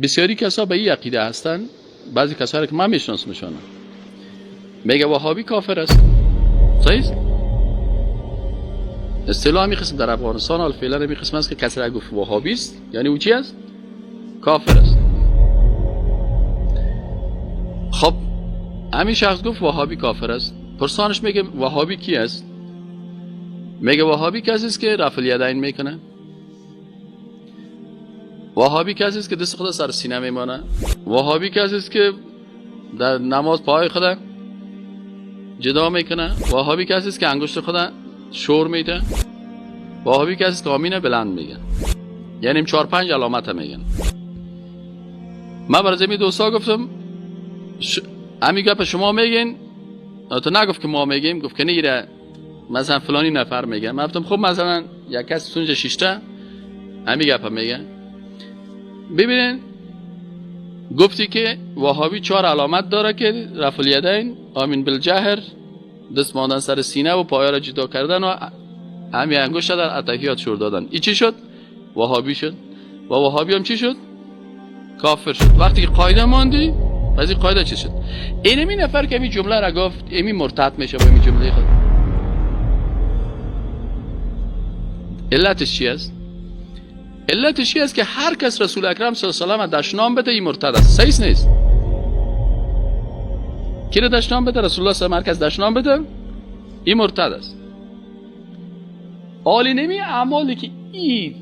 بسیاری کسا به این عقیده هستن، بعضی کسایی که من میشناسمشان میگه وهابی کافر است. صحیح است؟ اصطلاح همی قسم در افغانستان حال فعلا همی قسم است که کسی را گفت وهابی است یعنی او چی است؟ کافر است. خب همین شخص گفت وهابی کافر است. پرسانش میگه وهابی کی است؟ میگه وهابی کسی است که رفع الیدین میکنه، وهابی کسی است که دست خود سر سینه میمانه، وهابی کسی است که در نماز پای خود جدا میکنه، وهابی کسی است که انگشت خود شور میده، وهابی کسی است که آمین بلند میگه. یعنی 4 5 علامت میگن. من برای زمین دوستا گفتم امی گپ شما میگین، تو نگفت که ما میگیم، گفت که نیره مثلا فلانی نفر میگه. من گفتم خب مثلا یک کس سونج شیشته امی گپ میگه. ببینین گفتی که وهابی 4 علامت داره که رفع الیدین، آمین بالجهر، دست ماندن سر سینه و پایا را جدا کردن و همی انگشت در اتحیات شور دادن. این چی شد؟ وهابی شد. و وهابی هم چی شد؟ کافر شد. وقتی که قاعده ماندی از این قاعده چی شد؟ اینمی نفر که این جمله را گفت اینمی مرتد میشه با این جمله خود. علتش چی است؟ علتش چی است که هر کس رسول اکرم صلی الله علیه و سلم دشنام بده این مرتد است. صحیح نیست؟ کی را دشنام بده؟ رسول الله صلی الله علیه و سلم هر کس دشنام بده این مرتد است. عالی نمی اعمالی که این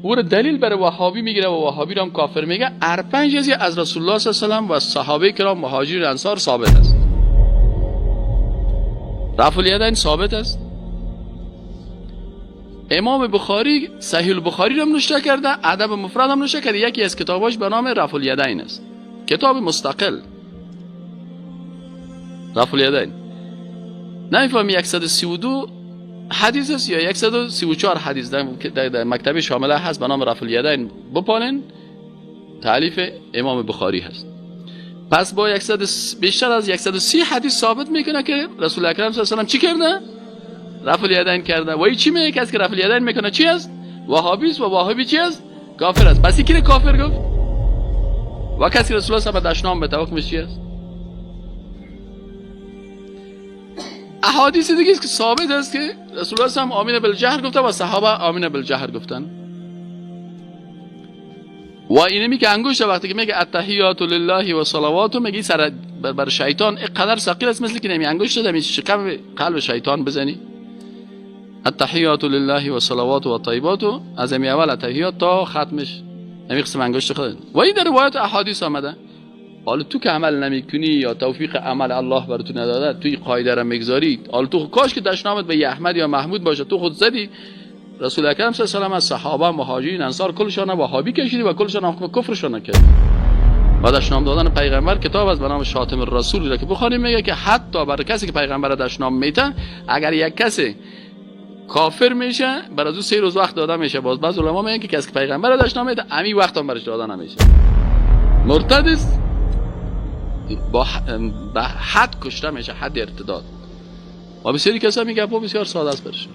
او را دلیل بر وهابی میگیره و وهابی را هم کافر میگه، هر 5 از رسول الله صلی الله علیه و سلم و صحابه کرام مهاجر انصار ثابت است. رفع الیدین ثابت است. امام بخاری صحیح البخاری را هم نوشته کرده، ادب مفرد هم نوشته کرده. یکی از کتاباش به نام رفع الیدین است، کتاب مستقل رفع الیدین. نمیفهمی 132 حدیث است یا 134 حدیث در مکتب شامله هست به نام رفع الیدین، بپالین، تالیف امام بخاری هست. پس با 100 بیشتر از 130 حدیث ثابت میکنه که رسول اکرم صلی الله علیه و سلم چی کرده؟ رفع الیدین کرده. و این چی میگه؟ کسی که رفع الیدین میکنه چی است؟ وهابی است. و وهابی چی است؟ کافر است. پس کی کافر گفت؟ و کسی رسول الله صلی الله علیه و دشنام بده حکمش چی است؟ احادیث دیگه است که ثابت است که رسول الله صلی الله علیه و آمین بالجهر گفته و صحابه آمین بالجهر گفتن. و اینمی که انگشت وقتی که میگه التحیات لله و صلوات میگه سر بر شیطان اینقدر ثقیل است مثل که نمی انگشت دمی شکم قلب شیطان بزنی. التحیات لله و صلوات و طیبات از امی اول التحیات تا ختمش نمی قسم انگشت خود. و این در روایت احادیث آمده. حالا تو که عمل نمیکنی یا توفیق عمل الله بر تو نداده، توی قاعده را میگذاری. حالا تو کاش که دشنامت به احمد یا محمود باشه، تو خود زدی رسول اکرم صلی الله علیه و سلم از صحابه مهاجرین انصار کلشان وهابی کشیدی و کلشان حکم کفرشان کردی. و دشنام دادن پیغمبر کتاب از به نام شاتم الرسول را که بخوانیم میگه که حتی برای کسی که پیغمبر دشنام میته اگر یک کسی کافر میشه بر از او 3 روز وقت داده میشه. باز بعض علما میگن که کسی که پیغمبر دشنام میده امی وقت هم برش داده نمیشه، مرتد است، با به حد کشته میشه، حد ارتداد. و بسیاری کسا میگه بسیار ساده است برشون.